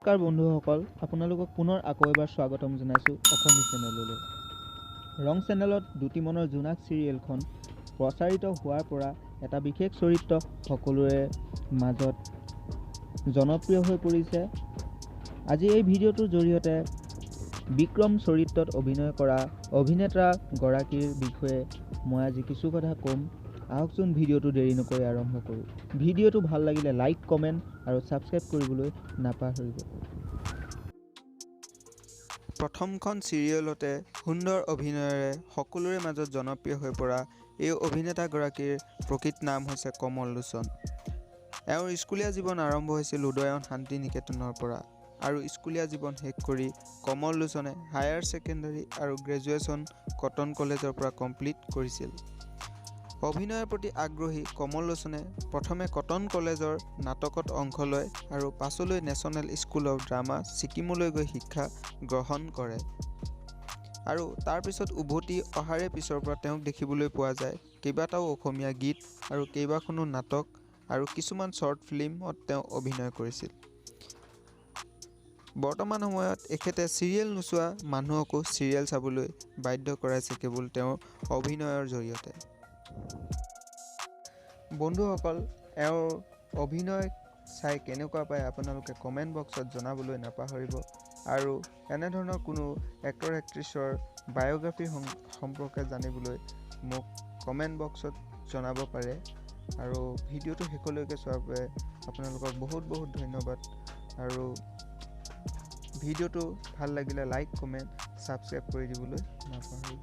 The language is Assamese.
নমস্কাৰ বন্ধুসকল, আপোনালোকক পুনৰ আকৌ এবাৰ স্বাগতম জনাইছোঁ অসমী চেনেললৈ। ৰং চেনেলত দুটিমনৰ জোনাক চিৰিয়েলখন প্ৰচাৰিত হোৱাৰ পৰা এটা বিশেষ চৰিত্ৰ সকলোৰে মাজত জনপ্ৰিয় হৈ পৰিছে। আজি এই ভিডিঅ'টোৰ জৰিয়তে বিক্ৰম চৰিত্ৰত অভিনয় কৰা অভিনেতাগৰাকীৰ বিষয়ে মই আজি কিছু কথা ক'ম। আহকচোন, ভিডিঅ'টো দেৰি নকৰি আৰম্ভ কৰোঁ। ভিডিঅ'টো ভাল লাগিলে লাইক, কমেণ্ট আৰু ছাবস্ক্ৰাইব কৰিবলৈ নাপাহৰিব। প্ৰথমখন চিৰিয়েলতে সুন্দৰ অভিনয়েৰে সকলোৰে মাজত জনপ্ৰিয় হৈ পৰা এই অভিনেতাগৰাকীৰ প্ৰকৃত নাম হৈছে কমল লোচন। এওঁৰ স্কুলীয়া জীৱন আৰম্ভ হৈছিল উদয়ন শান্তি নিকেতনৰ পৰা আৰু স্কুলীয়া জীৱন শেষ কৰি কমল লোচনে হায়াৰ ছেকেণ্ডাৰী আৰু গ্ৰেজুৱেশ্যন কটন কলেজৰ পৰা কমপ্লিট কৰিছিল। অভিনয়ৰ প্ৰতি আগ্ৰহী কমল লোচনে প্ৰথমে কটন কলেজৰ নাটকত অংশ লয় আৰু পাছলৈ নেশ্যনেল স্কুল অৱ ড্ৰামা ছিকিমলৈ গৈ শিক্ষা গ্ৰহণ কৰে আৰু তাৰপিছত উভতি অহাৰে পিছৰ পৰা তেওঁক দেখিবলৈ পোৱা যায় কেইবাটাও অসমীয়া গীত আৰু কেইবাখনো নাটক আৰু কিছুমান শ্বৰ্ট ফিল্মত তেওঁ অভিনয় কৰিছিল। বৰ্তমান সময়ত এখেতে চিৰিয়েল নোচোৱা মানুহকো চিৰিয়েল চাবলৈ বাধ্য কৰাইছে কেৱল তেওঁৰ অভিনয়ৰ জৰিয়তে। বন্ধুসকল, এওঁৰ অভিনয় চাই কেনেকুৱা পায় আপোনালোকে কমেণ্ট বক্সত জনাবলৈ নাপাহৰিব আৰু এনেধৰণৰ কোনো এক্টৰ এক্ট্ৰেছৰ বায়'গ্ৰাফী সম্পৰ্কে জানিবলৈ মোক কমেণ্ট বক্সত জনাব পাৰে। আৰু ভিডিঅ'টো শেষলৈকে চোৱাৰ বাবে আপোনালোকক বহুত বহুত ধন্যবাদ আৰু ভিডিঅ'টো ভাল লাগিলে লাইক, কমেণ্ট, ছাবস্ক্ৰাইব কৰি দিবলৈ নাপাহৰিব।